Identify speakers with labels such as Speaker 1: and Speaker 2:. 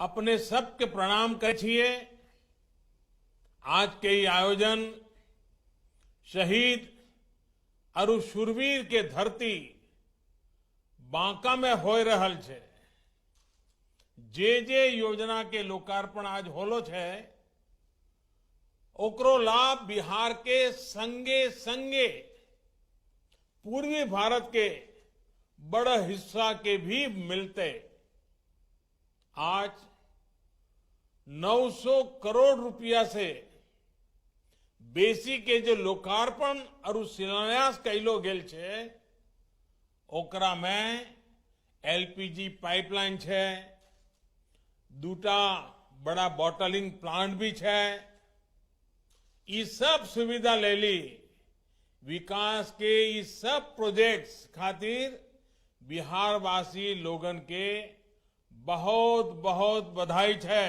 Speaker 1: अपने सबके प्रणाम करै छियै। आज के ई आयोजन शहीद अरु शूरवीर के धरती बांका में हो रहल छे। जे जे योजना के लोकार्पण आज होलो छे, ओकरो लाभ बिहार के संगे संगे पूर्वी भारत के बड़ा हिस्सा के भी मिलते। आज 900 करोड़ रुपया से बेसी के जो लोकार्पण और शिलान्यास कैलो गेल छे, ओकरा में एलपीजी पाइपलाइन छे, दूटा बड़ा बॉटलिंग प्लांट भी छे। ई सब सुविधा लेली विकास के ई सब प्रोजेक्ट्स खातिर बिहारवासी लोगन के बहुत बहुत बधाई छे।